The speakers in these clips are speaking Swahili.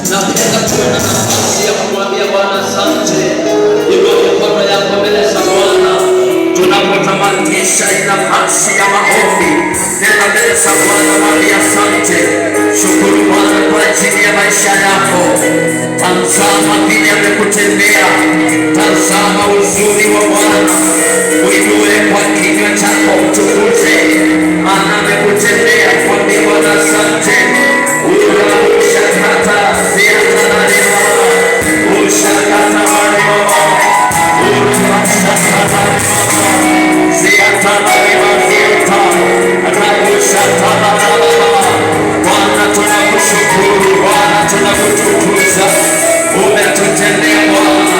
Napenda tuwe na nafasi ya kumwambia Bwana asante. Inua mikono yako mbele za Bwana tunapotamatisha hii nafasi ya maombi. Nenda mbele za Bwana, mwambie asante. Shukuru Bwana kwa ajili ya maisha yako. Tazama vile amekutendea, tazama uzuri wa Bwana. Uinue kwa kinywa chako mtukuze, maana amekutendea. Mwambie Bwana asante. Ushakata ziatanarema ushakata warema ushakata ziatanarema ziata rakushatanarema. Bwana tunakushukuru, Bwana tunakutukuza, umetutendea Bwana,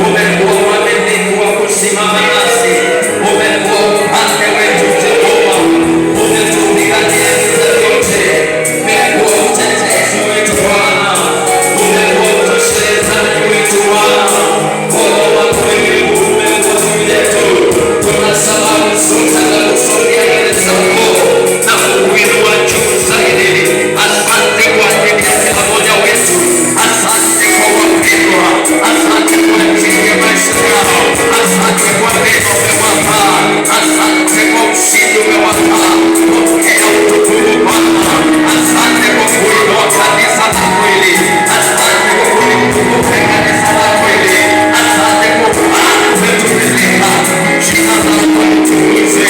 umekuwa mwaminifu wa kusimama nasi, umekuwa upande wetu Jehova, umetupigania vita vyote, umekuwa mtetezi wetu Bwana, umekuwa mtoshelezaji wetu Bwana, mkono wako wenye nguvu umekuwa juu yetu. Tuna sababu zote za kusogea mbele zako na kukuinua juu zaidi. Asante kwa ajili ya kila mmoja wetu, asante kwa wapendwa, asante kwa ajili ya maisha yao, asante kwa neno umewapa, asante kwa ushindi umewapa. Pokea utukufu Bwana, asante kwa kuinua kanisa lako hili, asante kwa kulikumbuka kanisa lako hili, asante kwa kuwa umetupeleka. Jina lako litukuzwe,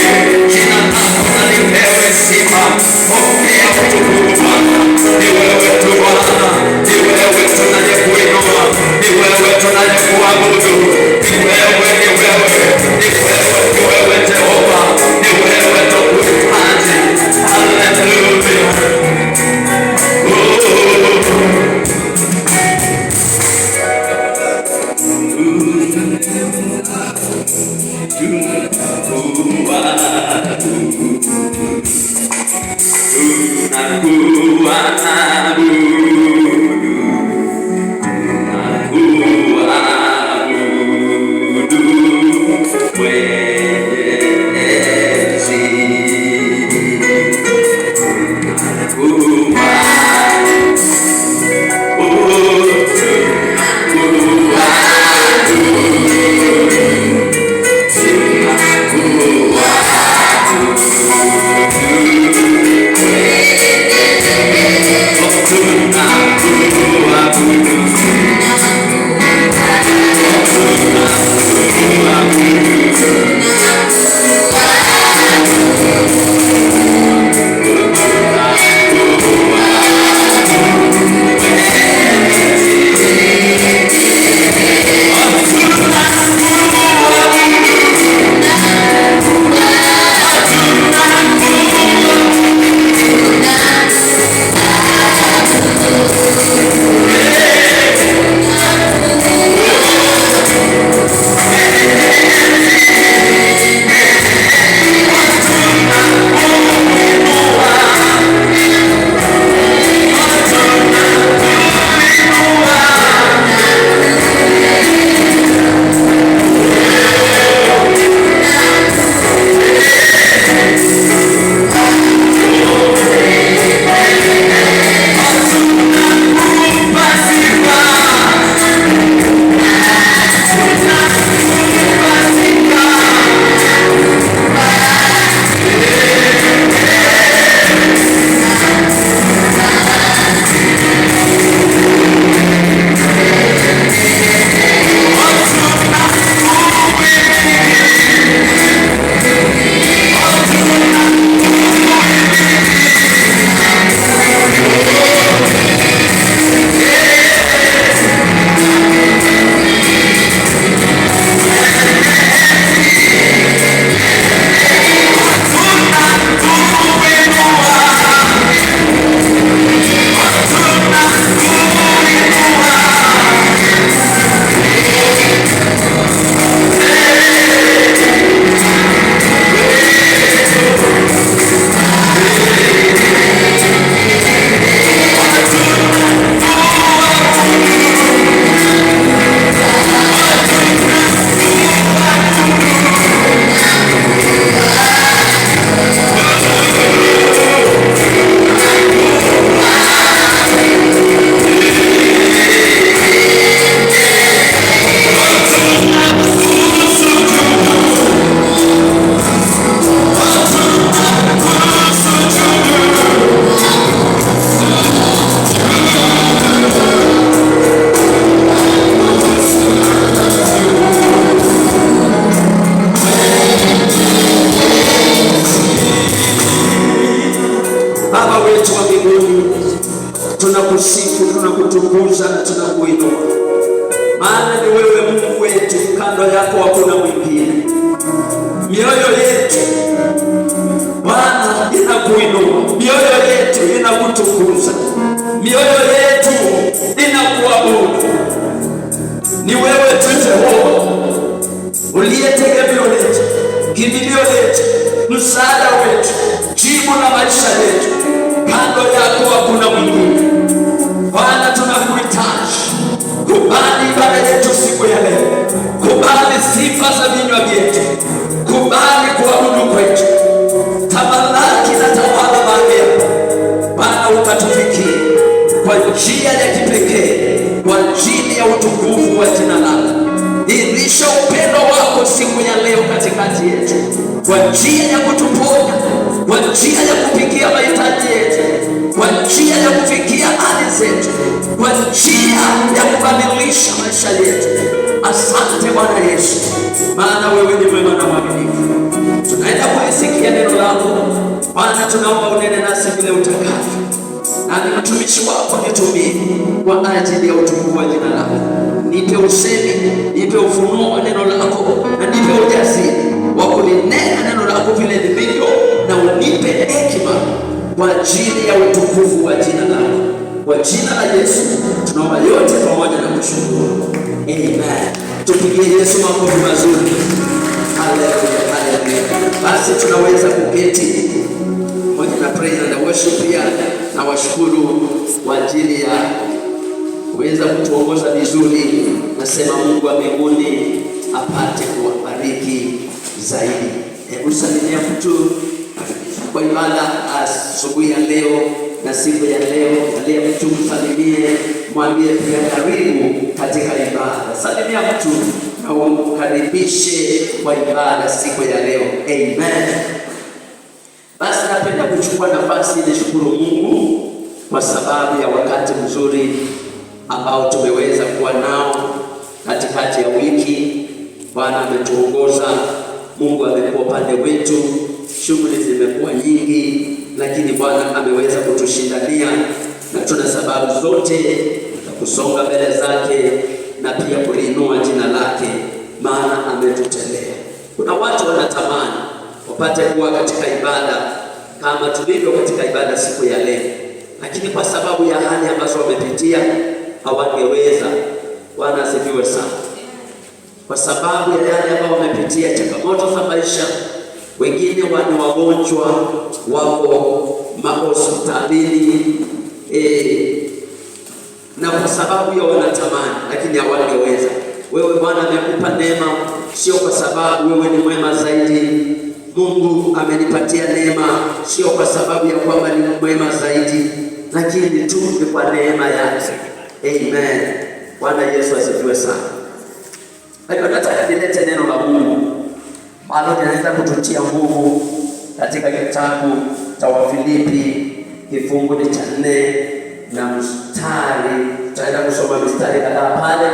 jina lako na lipewe sifa. Pokea utukufu Bwana, ni wewe tu Bwana, ni wewe tunayekuinua, ni wewe tunayekuabudu, ni wewe, ni wewe, ni wewe, ni wewe Jehova, ni wewe tukuhitaji. Haleluya. Oh. Tunakuabudu, tunakuabudu Mwenyezi. Tunakuabudu, Tunakutukuza na tunakuinua, maana ni wewe Mungu wetu, kando yako hakuna mwingine. Mioyo yetu Bwana inakuinua, mioyo yetu inakutukuza, mioyo yetu inakuabudu. Ni wewe tu Jehova uliye tegemeo letu, kimbilio letu, msaada wetu, jibu la maisha yetu. Kando yako hakuna mwingine. Bwana, tunakuhitaji. Kubali ibada yetu siku ya leo, kubali sifa za vinywa vyetu, kubali kuabudu kwetu. Tamalaki na tawala mahali hapa Bwana, ukatufikie kwa njia ya kipekee, kwa ajili ya utukufu wa jina lako. Dhihirisha upendo wako siku ya leo katikati yetu, kwa njia ya kutuponya, kwa njia ya kufikia mahitaji yetu, kwa njia ya kufikia hali zetu, kwa njia ya kubadilisha maisha yetu. Asante Bwana Yesu, maana wewe ni mwema na mwaminifu. Tunaenda kulisikia neno lako Bwana, tunaomba unene nasi vile utakavyo, nami mtumishi wako nitumie kwa ajili ya utukufu wa jina lako. Nipe usemi, nipe ufunuo wa neno lako, na nipe ujasiri wa kulinena neno lako vile lilivyo, na unipe hekima kwa ajili ya utukufu wa jina lako. Kwa jina la Yesu tunaomba yote pamoja na kushukuru. Amen. Tupigie Yesu makofi mazuri. Haleluya, haleluya. Basi tunaweza kuketi pamoja na praise and worship pia, na washukuru kwa ajili ya kuweza kutuongoza vizuri. Nasema Mungu wa mbinguni apate kuwabariki zaidi. Hebu salimia mtu kwa ibada asubuhi ya leo na siku ya leo. Angalia mtu msalimie, mwambie pia karibu katika ibada. Salimia mtu na umkaribishe kwa ibada siku ya leo. Amen. Basi napenda kuchukua nafasi nishukuru Mungu kwa sababu ya wakati mzuri ambao tumeweza kuwa nao katikati ya wiki. Bwana ametuongoza, Mungu amekuwa upande wetu, shughuli zimekuwa nyingi, lakini Bwana ameweza kutushindania na tuna sababu zote za kusonga mbele zake na pia kuliinua jina lake, maana ametutendea. Kuna watu wanatamani wapate kuwa katika ibada kama tulivyo katika ibada siku ya leo, lakini kwa sababu ya hali ambazo wamepitia hawangeweza. Bwana asifiwe sana. Kwa sababu ya yale ambayo wamepitia, changamoto za maisha, wengine ni wagonjwa, wako mahospitalini na kwa sababu ya wanatamani, lakini hawangeweza. Wewe Bwana amekupa neema, sio kwa sababu wewe ni mwema zaidi. Mungu amenipatia neema, sio kwa sababu ya kwamba ni mwema zaidi, lakini tu ni kwa neema yake. Amen. Bwana Yesu asifiwe sana. Kwa hiyo nataka nilete neno la Mungu ambalo linaweza kututia nguvu katika kitabu cha Wafilipi kifungu ni cha 4 na mstari, tutaenda kusoma mistari kadhaa pale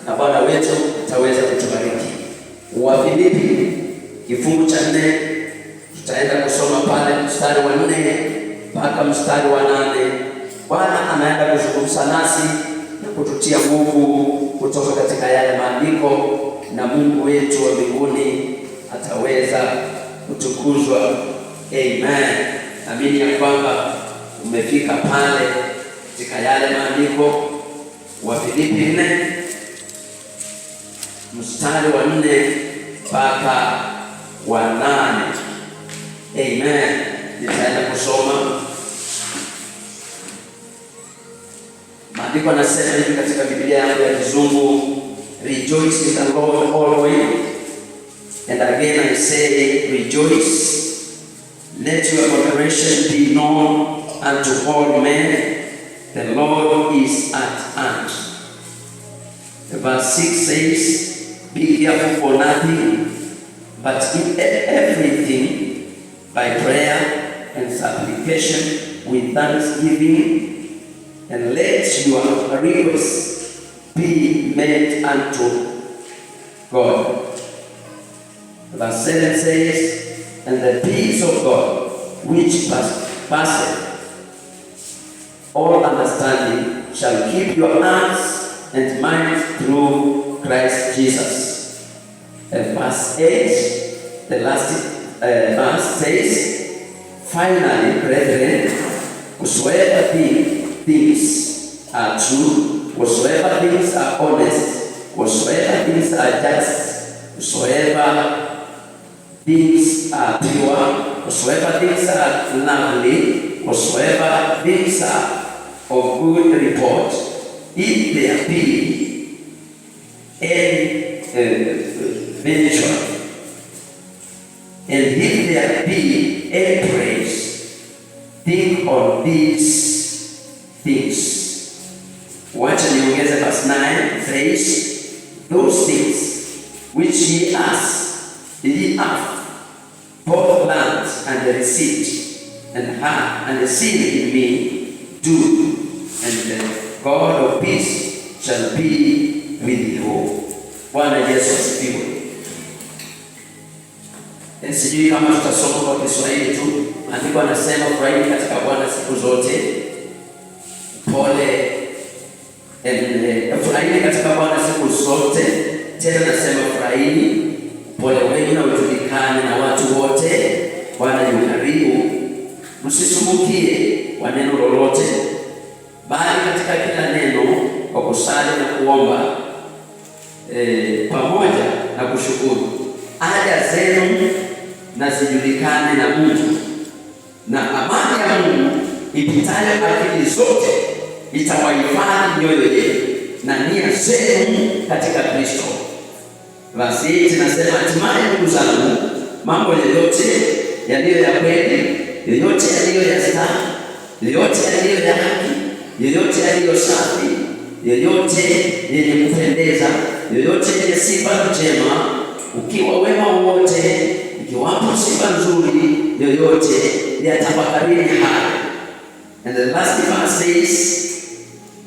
na Bwana wetu ataweza kutubariki. Wafilipi kifungu cha 4, tutaenda kusoma pale mstari wa 4 mpaka mstari wa 8. Bwana anaenda kuzungumza nasi na kututia nguvu kutoka katika yale maandiko, na Mungu wetu wa mbinguni ataweza kutukuzwa. Amen. Amini ya kwamba umefika pale katika yale maandiko. Wafilipi 4 mstari wa 4 mpaka wa 8. Amen. Nitaenda kusoma maandiko. Anasema hivi katika Biblia yangu ya Kizungu, "Rejoice in the Lord always, and again I say rejoice. Let your moderation be known unto all men. The Lord is at hand." Verse 6 says, "Be careful for nothing, but in everything, by prayer and supplication with thanksgiving, and let your requests be made unto God." Verse 7 says, "And the peace of God, which passeth all understanding, shall keep your hearts and minds through Christ Jesus. And verse 8, the last verse says, "Finally, brethren, whatsoever things are true, whatsoever things are honest, whatsoever things are just, whatsoever things are pure, whatsoever things are lovely, whatsoever things are of good report, if there be any virtue, and if there be any praise, think on these things." Wacha niongeze verse 9 says, "Those things which ye have both learned and received and heard and seen in me, do, and the God of peace shall be with you." Bwana Yesu asifiwe. Sijui kama tutasoma kwa Kiswahili tu. Andiko anasema, "Furahini katika Bwana siku zote. Pole, furahini katika Bwana siku zote. Tena nasema furahini. Upole wenu na ujulikane na watu wote. Bwana yu karibu. Msisumbukie kwa neno lolote, bali katika kila neno kwa kusali na kuomba pamoja na kushukuru, haja zenu na zijulikane na Mungu, na amani ya Mungu ipitayo akili zote itawahifadhi mioyo yenu na nia zenu katika Kristo. Verse 8 nasema, "Hatimaye ndugu zangu, mambo yoyote yaliyo ya kweli, yoyote yaliyo ya staha, yoyote yaliyo ya haki, yoyote yaliyo safi, yoyote yenye kupendeza, yoyote yenye sifa njema, ukiwa wema wowote, ikiwapo sifa nzuri yoyote, yatafakarini haya." And the last verse says,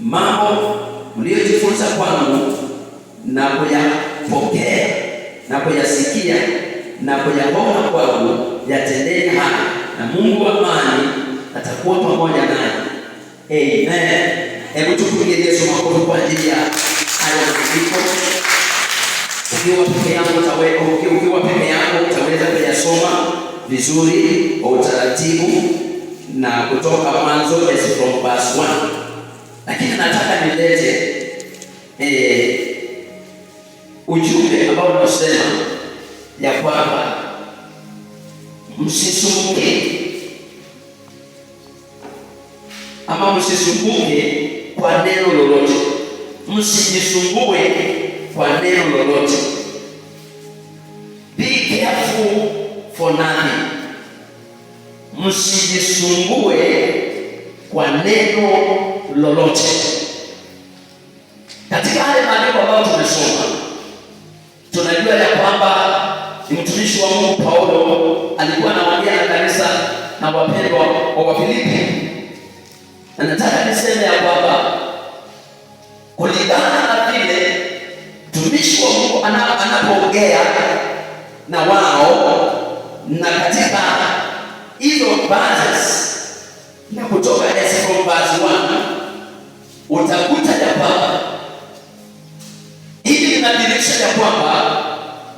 "Mambo mliyojifunza kwangu na kuyapokea na kuyasikia na kuyaona kwangu, yatendeni haya, na Mungu wa amani atakuwa pamoja nanyi." Amen. Hebu tupige Yesu makofi kwa ajili ya haya maandiko. Ukiwa peke yako utaweza kuyasoma vizuri kwa utaratibu na kutoka mwanzo, as from verse 1. Lakini nataka nilete ujumbe ambao unasema ya kwamba msisumbuke ama msisumbuke kwa neno lolote, msijisumbue kwa neno lolote. Be careful for nothing. Msijisumbue kwa neno lolote. Katika haya maandiko ambayo tumesoma, tunajua ya kwamba ni mtumishi wa Mungu Paulo alikuwa anaongea na kanisa na wapendwa wa Wafilipi, na nataka niseme ya kwamba kulingana na vile mtumishi wa Mungu anapoongea na wao na katika hizo verses na kutoka as from verse 1, utakuta ya kwamba hili linadhihirisha ya kwamba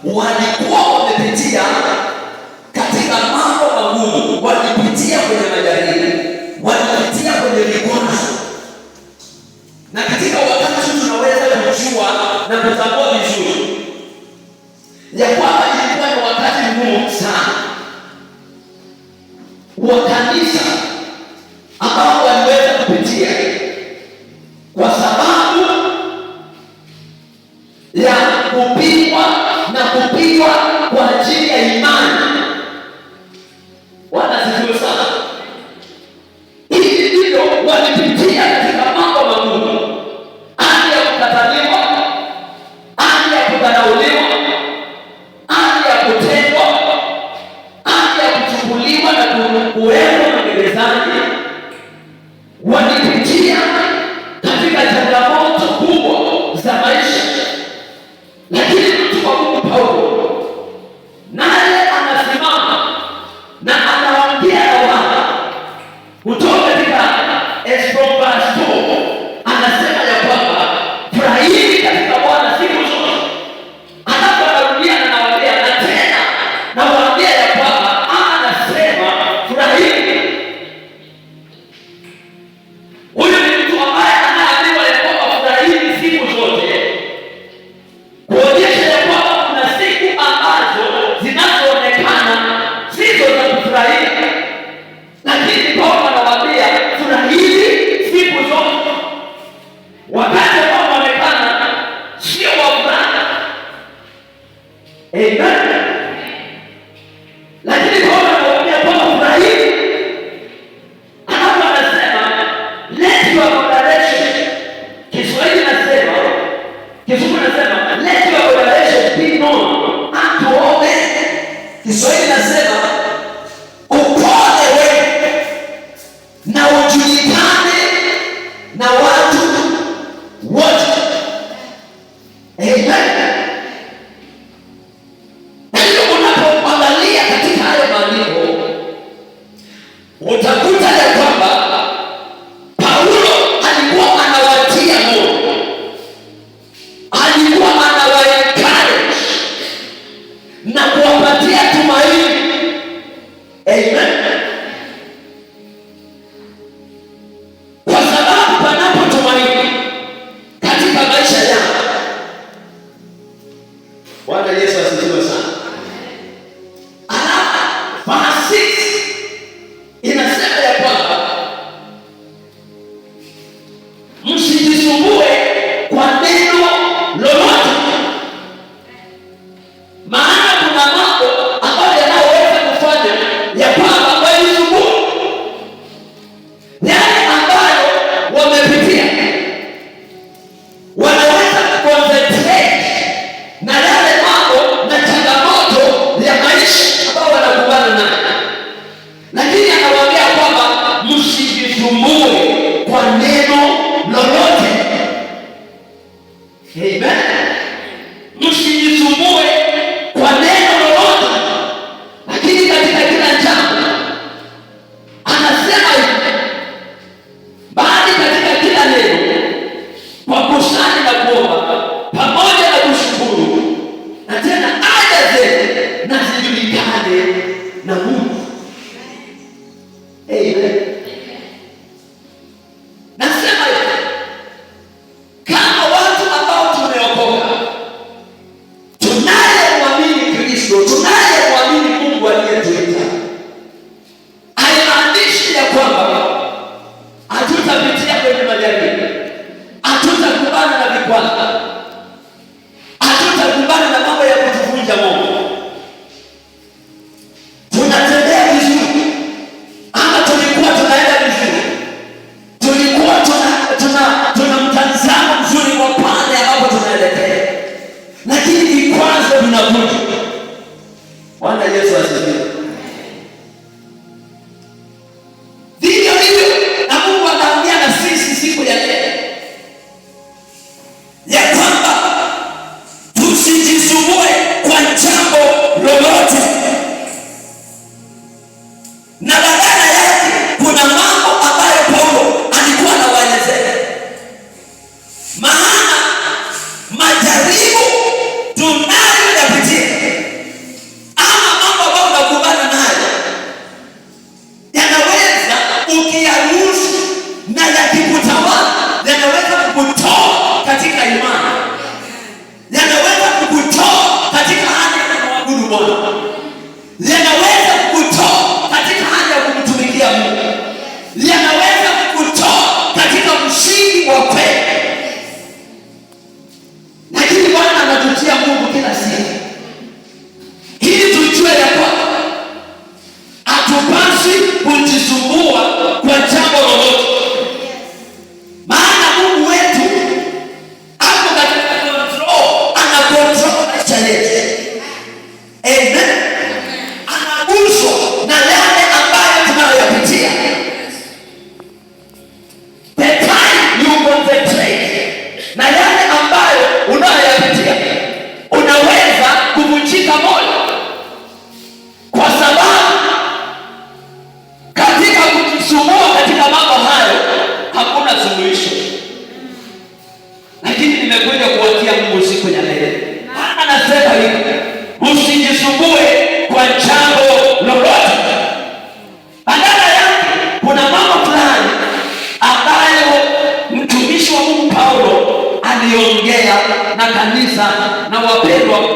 walikuwa wamepitia katika mambo magumu, walipitia kwenye majaribu, walipitia kwenye vikwazo, na katika wakati tunaweza kujua na kutambua vizuri ya kwamba ilikuwa ni wakati mgumu sana wa kanisa ambao waliweza kupitia kwa sababu ya kupigwa na kupigwa kwa ajili ya imani. Bwana asifiwe sana. Hivi ndivyo walipitia katika mambo magumu, hali ya kukataliwa, hali ya kudharauliwa, hali ya kutengwa, hali ya kuchukuliwa na kuwekwa magerezani. Walipitia katika changamoto kubwa za maisha, lakini mtu wa Mungu Paulo naye anasimama na anaongea na wao kutoka katika as from verse 2.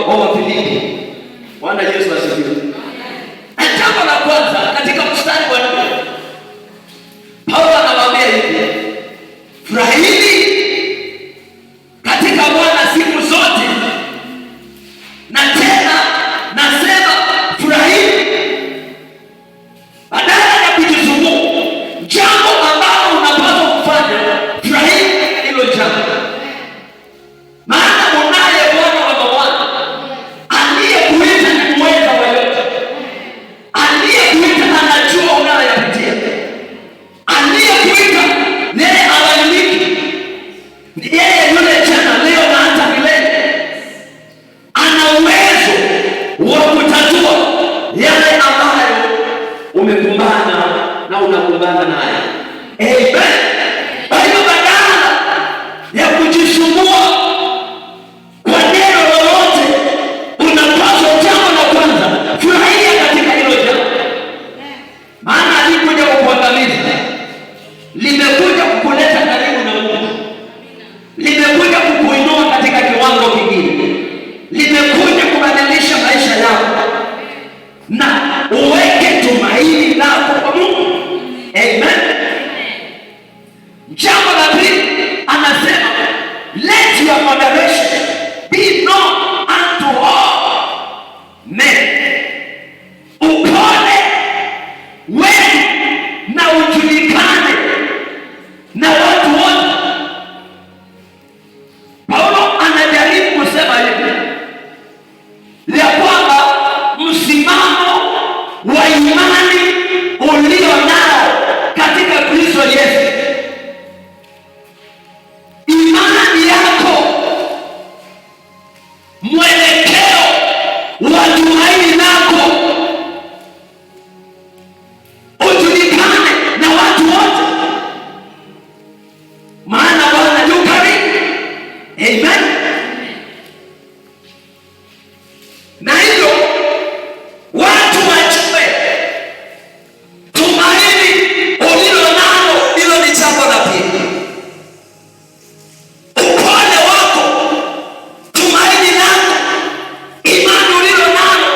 wa Wafilipi. Bwana Yesu asifiwe. Na jambo la kwanza katika mstari wa 4, Paulo anawaambia hivi, furahini katika Bwana siku zote, na tena nasema furahini. Badala ya kujisumbua, jambo ambalo unapaswa kufanya, furahini hilo jambo, maana unaye Bwana wa mabwana aliyekuita ni muweza wa yote, aliyekuita anajua unayoyapitia, aliyekuita yeye habadiliki, ni yeye yule jana, leo na hata milele. Ana uwezo wa kutatua yale ambayo umekumbana na unakumbana nayo. Amen. Kwa hivyo badala ya kujisumbua kwa neno lolote, unapaswa jambo la kwanza, furahia katika hilo jambo, maana halikuja kukuangamiza, limekuja kukuleta karibu na Mungu, limekuja kukuinua katika kiwango kingine, limekuja kubadilisha maisha yako, na uweke tumaini lako kwa Mungu. Amen. Jambo la pili anasema, let your moderation be known unto all men. Upole wenu na ujulikane na watu wote. Paulo anajaribu kusema hivi ya kwamba msimamo wa imani ulio nao katika Kristo Yesu, imani yako, mwelekeo wa tumaini lako ujulikane na watu wote, maana Bwana yu karibu. Amen. Na hivyo watu wajue tumaini ulilo nalo, hilo ni jambo la pili. Upole wako, tumaini lako, imani ulilo nalo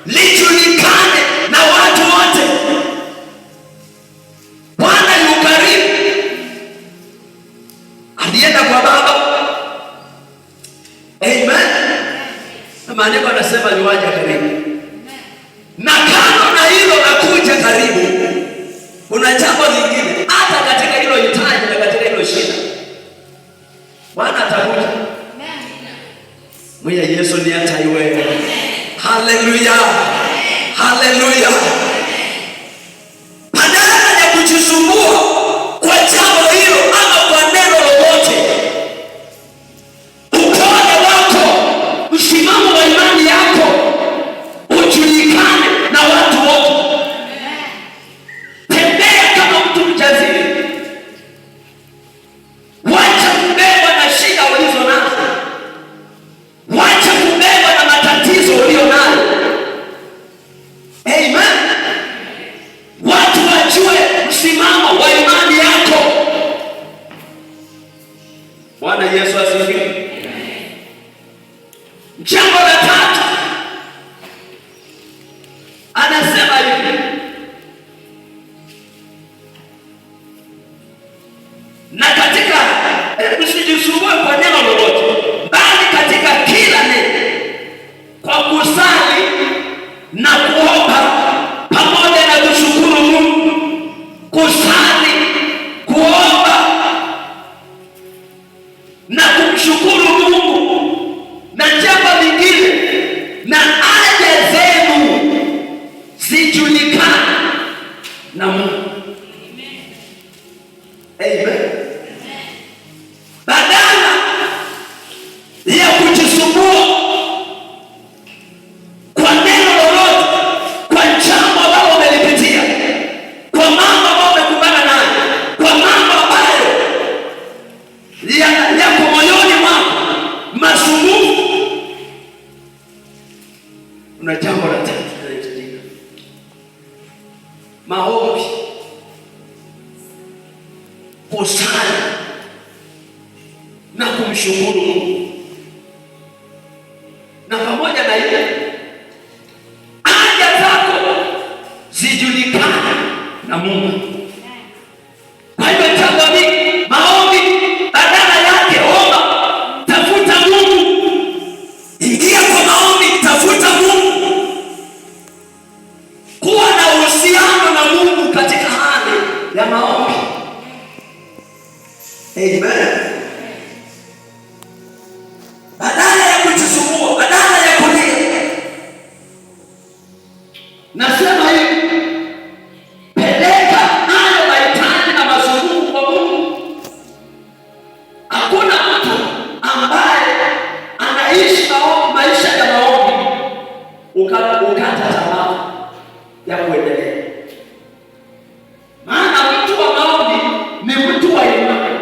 lijulikane na watu wote. Bwana yu karibu. Alienda kwa Baba. Amen. Na maandiko anasema yuaja karibu. Na kando na hilo la kuja karibu, kuna jambo lingine, hata katika hilo hitaji na katika hilo shida, Bwana atakuja. Mwiya Yesu ni ataiwe. Haleluya, haleluya. Badala ya kujisumbua kwa jambo hilo ama kwa neno lolote, upole wako, msimamo wa imani yako ujulikane na watu wote. Tembea kama mtu mjasiri, wacha kubebwa na shida ulizo nazo, wacha kubebwa na matatizo ulio nayo. Amen. Watu wajue msimamo wa imani yako. Bwana Yesu asifiwe. Jambo la tatu anasema hivi, na katika msijisumbue kwa neno lolote, bali katika kila neno kwa kusali na kuomba pamoja na kushukuru Mungu. Kusali, kuomba na kumshukuru Mungu, na jambo lingine, na haja zenu zijulikane na Mungu. Amen. Badala ya kujisumbua kwa neno lolote, kwa jambo ambalo umelipitia, kwa mambo ambayo umekumbana nayo, kwa mambo ambayo yako moyoni mwako, masumbufu, kuna jambo la tatu linahitajika: maombi, kusali na kumshukuru Mungu. na Mungu. Kwa hivyo jambo ni maombi, badala yake omba, tafuta Mungu, ingia kwa maombi, tafuta Mungu, kuwa na uhusiano na Mungu katika hali ya maombi. Amen. Badala ya kujisumbua, badala ya kulia, nasema hivi, peleka hayo mahitaji na masumbuko kwa Mungu. Hakuna mtu ambaye anaishi maombi, maisha ya maombi ukata tamaa ya kuendelea. Maana mtu wa maombi ni mtu wa imani.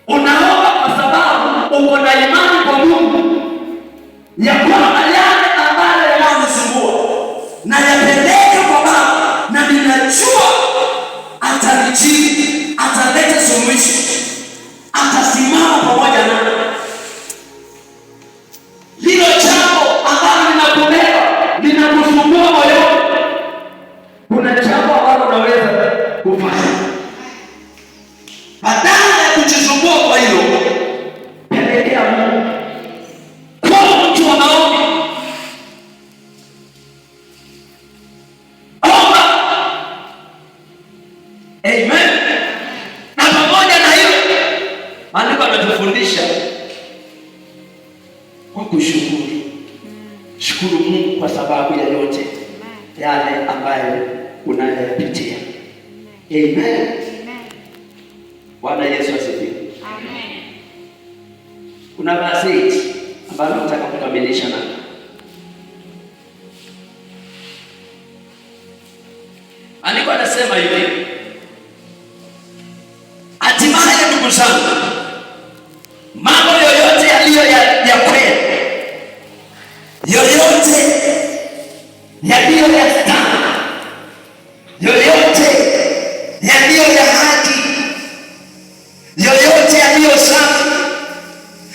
Unaomba kwa sababu uko na imani kwa Mungu ya kwamba yale ambayo yananisumbua na yapeleke kwa Baba, na ninajua atanijibu, ataleta suluhisho, atasimama pamoja nami. Hilo jambo ambalo linakubeba, linakusumbua moyoni, kuna jambo ambalo unaweza kufanya. Badala ya kujisumbua kwa hilo, pelekea Mungu. Kuwa mtu wa maombi, omba. Amen. Na pamoja na hilo, maandiko ametufundisha kwa kushukuru. Shukuru Mungu kwa sababu ya yote yale ambayo unayoyapitia. Amen. Bwana Yesu asifiwe. Kuna verse 8 ambalo nataka kukamilisha nalo. Andiko anasema hivi, hatimaye ndugu zangu, mambo yoyote yaliyo ya kweli, yoyote yaliyo ya staha, yoyote yaliyo ya haki, yoyote yaliyo safi,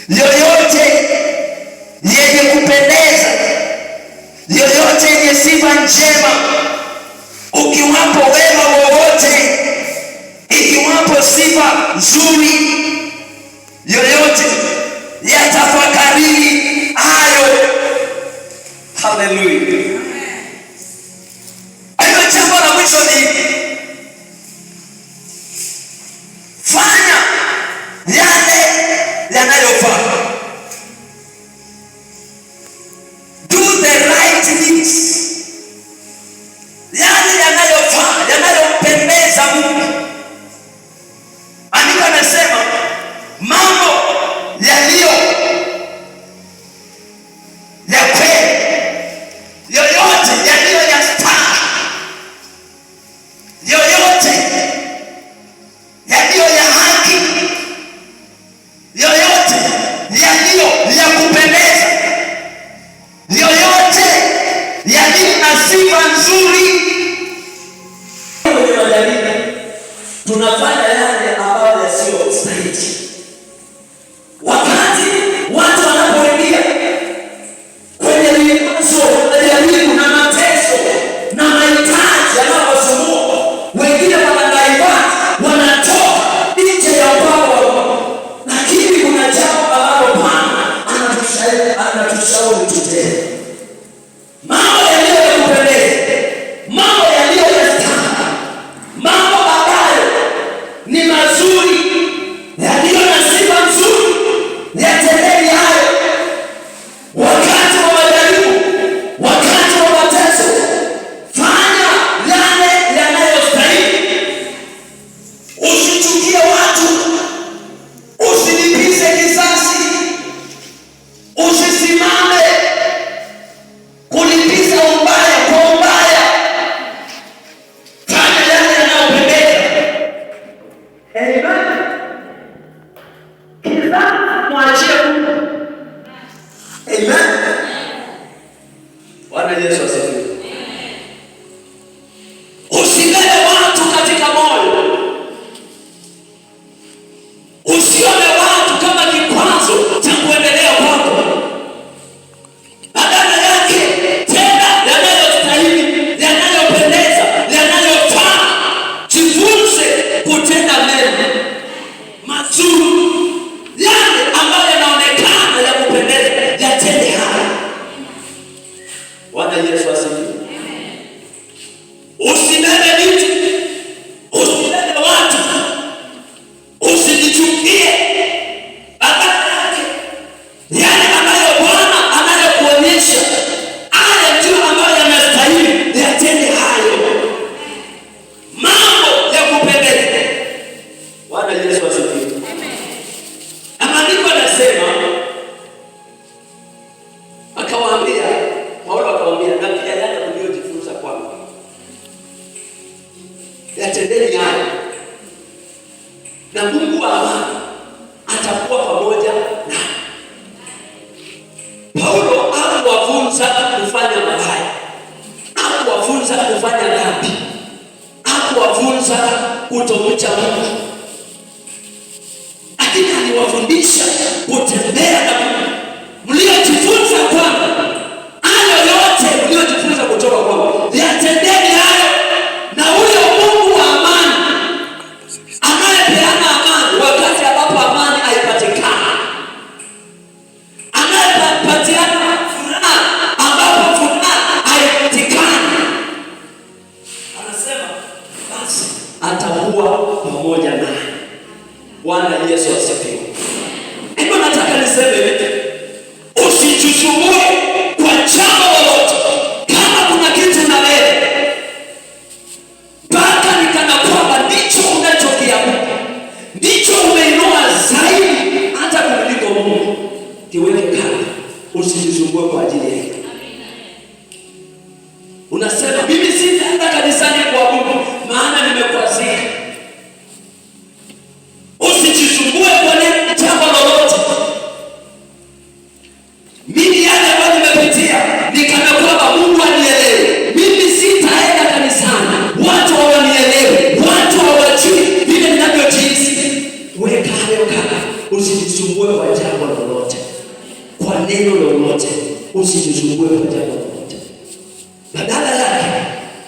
yoyote yenye kupendeza, yoyote yenye sifa njema, ukiwapo wema wowote, ikiwapo sifa nzuri yoyote, yatafakarini hayo. Haleluya! Hilo jambo la mwisho ni fanya yale yanayofaa. Do the right things, yale yanayofaa, yanayompendeza Mungu. Andiko anasema mambo yaliyo ya kweli, yoyote yaliyo ya staha, yoyote yaliyo ya haki, yoyote yaliyo ya kupendeza, yoyote yaliyo na sifa nzuri. Kwenye majaribu tunafanya yale ambayo yasiyo stahili. Wakati watu wanapoingia kwenye vikwazo, majaribu na mateso na mahitaji yanayowasumbua, wengine wanadivert, wanatoka nje ya mpango wa Mungu. Lakini kuna jambo ambalo Bwana anatushauri tutende, mambo yaliyo ya kupendeza, mambo yaliyo ya staha, mambo ambayo ni Usibebe vitu, usibebe watu, usijichukie. Badala yake, yale ambayo Bwana anayokuonyesha, haya ndio ambayo yanastahili, yatende hayo mambo ya kupendeza. Bwana Yesu asifiwe. Na maandiko anasema, akawaambia, Paulo akawaambia, na pia yale mliojifunza kwangu yatendeni hayo, na Mungu wa amani atakuwa pamoja nanyi. Paulo hakuwafunza kufanya mabaya, hakuwafunza kufanya dhambi, hakuwafunza kutomcha Mungu, lakini aliwafundisha kutembea na Mungu. Mliojifunza kwangu, hayo yote mliojifunza kutoka kwangu, yatendeni hayo, na huyo Mungu wa amani anayepeana amani wakati ambapo amani haipatikani, anayepatiana furaha ambapo furaha haipatikani, anasema basi atakuwa pamoja naye. Bwana Yesu asifiwe. Hivyo nataka niseme hivi, usijisumbue kwa jambo lolote. Kama kuna kitu unabeba mpaka ni kana kwamba ndicho unachokiabudu, ndicho umeinua zaidi hata kuliko Mungu, kiweke kando, usijisumbue kwa ajili yake. Unasema, mimi sitaenda kanisani kuabudu, maana nimekwazika. Usijisumbue kwa nini jambo lolote. Mimi yale ambayo nimepitia ni kana kwamba Mungu anielewe. Mimi sitaenda kanisani, watu hawanielewi, watu hawajui vile ninavyojihisi. Weka hayo kando, usijisumbue kwa jambo lolote, kwa neno lolote, usijisumbue kwa jambo lolote. Badala yake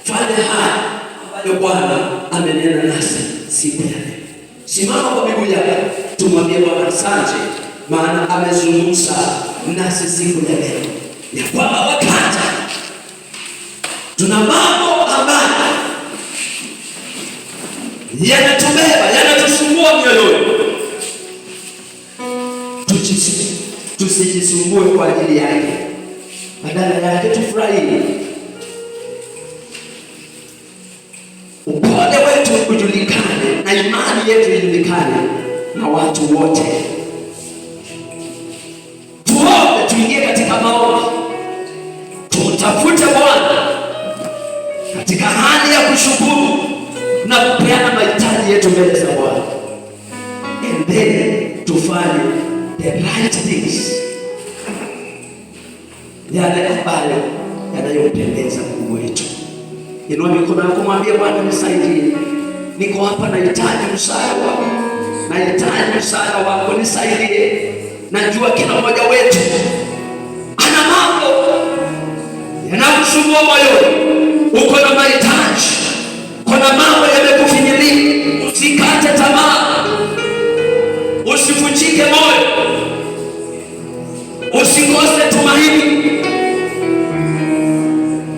fanya haya ambayo Bwana amenena nasi siku ya leo. Simama kwa miguu yako, tumwambie Bwana asante, maana amezungumza nasi siku ya leo, ya kwamba wakati tuna mambo ambayo yanatubeba, yanatusumbua mioyoni, tusijisumbue kwa ajili yake, badala yake tufurahie, upole wetu ujulikane na imani yetu ijulikane na watu wote. Tuombe, tuingie katika maombi, tumtafute Bwana katika hali ya kushukuru na kupeana mahitaji yetu mbele za Bwana, and then tufanye the right things, yale ambayo yanayompendeza Mungu wetu. Inua mikono yako, mwambie Bwana, nisaidie, niko hapa, nahitaji msaada wako, nahitaji msaada wako, nisaidie. Najua kila mmoja wetu ana mambo yanamsumbua moyoni, uko na mahitaji, kuna mambo yamekufinyilia. Usikate tamaa, usivunjike moyo, usikose tumaini.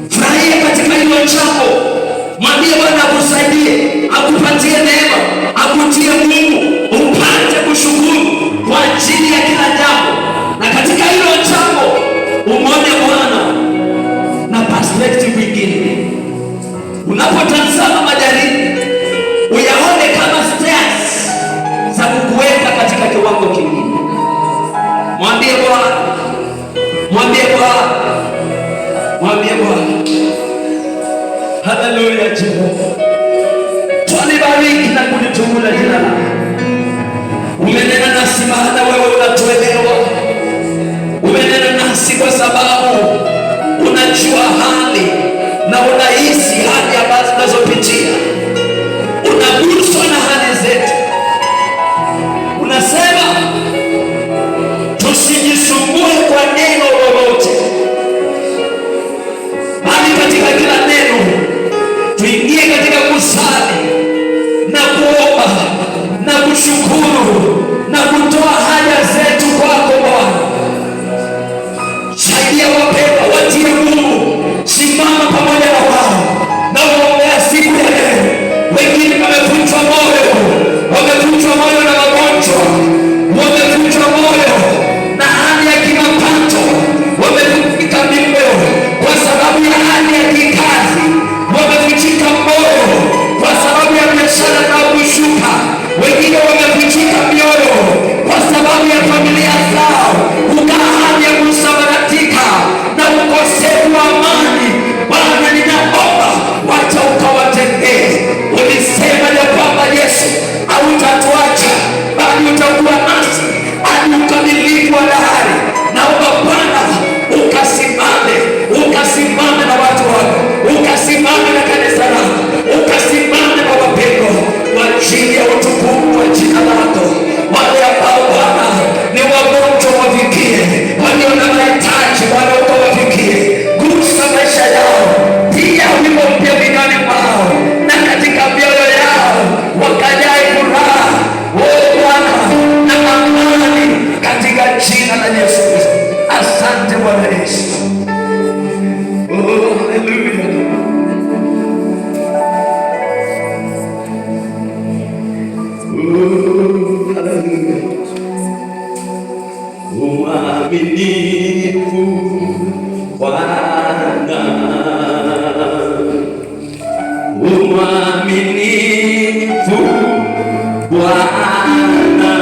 Furahia katika hilo jambo, mwambie Bwana akusaidie, akupatie neema, akutie nguvu, upate kushukuru kwa ajili ya kila jambo, na katika hilo jambo umwone Bwana na perspective ingine. Unapotazama majaribu, uyaone kama stairs za kukuweka katika kiwango kingine. Mwambie Bwana, mwambie Bwana, mwambie Bwana. Haleluya, Jehova. Twalibariki na kulitukuza jina lako. Umenena nasi maana wewe unatuelewa. Umenena nasi kwa sababu unajua hali na unahisi hali ambazo tunazopitia. Unaguswa na hali zetu. Unasema tusijisumbue kwa neno lolote, bali katika kila neno tuingie katika kusali na kuomba na kushukuru na kutoa haja zetu kwako Bwana. Saidia wapendwa, watie nguvu, simama pamoja na wao na Umwaminifu Bwana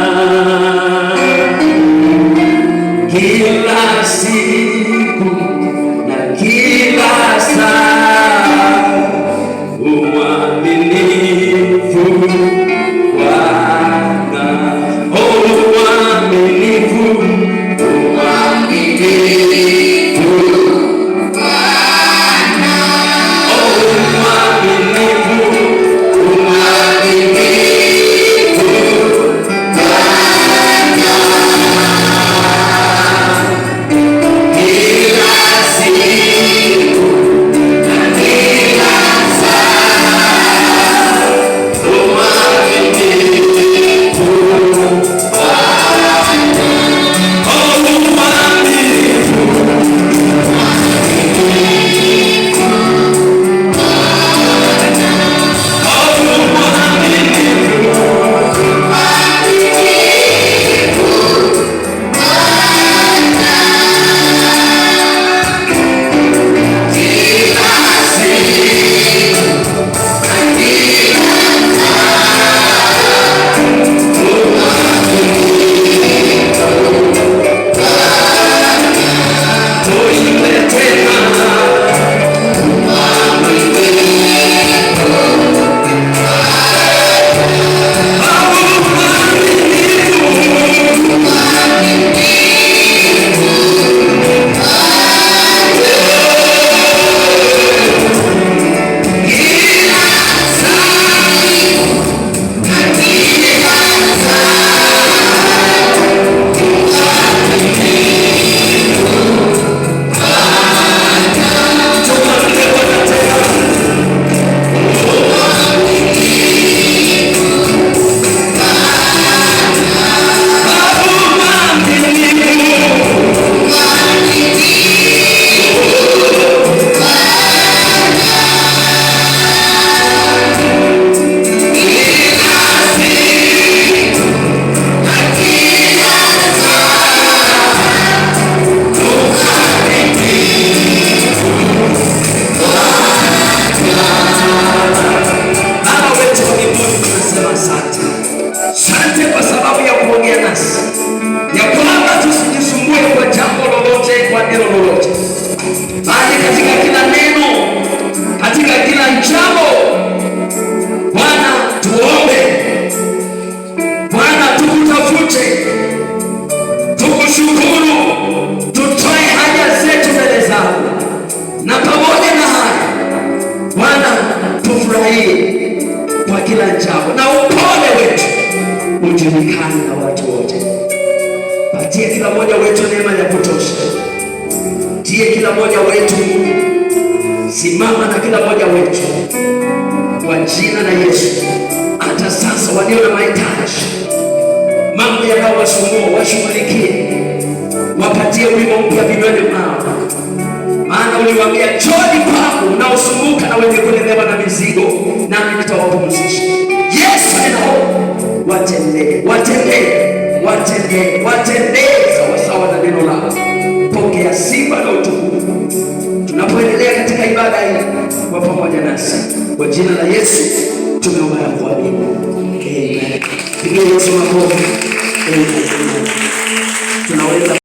kila siku na kila saa, umwaminifu Bwana, oh, umwaminifu, umwaminifu Bwana, oh, umwaminifu, umwaminifu Bwana, kila siku na kila saa, umwaminifu Bwana, oh, umwaminifu, oh, umwaminifu. Tuimbe tena. Tumwambie Bwana tena. Umwaminifu. Baba wetu wa mbinguni, tunasema asante. Asante kwa sababu ya kuongea nasi, ya kwamba tusijisumbue kwa jambo lolote, kwa neno lolote, bali katika kila neno, katika kila jambo, Bwana tuombe, Bwana tukutafute, tukushukuru, tutoe haja zetu mbele zako, na pamoja na haya Bwana tufurahie kwa kila jambo, na upole wetu ujulikane na watu wote. Patie kila mmoja wetu neema ya kutosha, tie kila mmoja wetu, simama na kila mmoja wetu kwa jina la Yesu. Hata sasa walio na mahitaji, mambo yanayowasumbua washughulikie, wapatie wimbo mpya vinywani mwao, maana uliwaambia, njoni kwangu mnaosumbuka na wenye kulemewa na mizigo, nami nitawapumzisha. Yesu, ninaomba watendee, watendee, watendee, watendee sawasawa na neno lako. Pokea sifa na utukufu tunapoendelea katika ibada hii kwa pamoja nasi, kwa jina la Yesu tumeomba na kuamini, amen. Pigie Yesu makofi. Amen. Tunaweza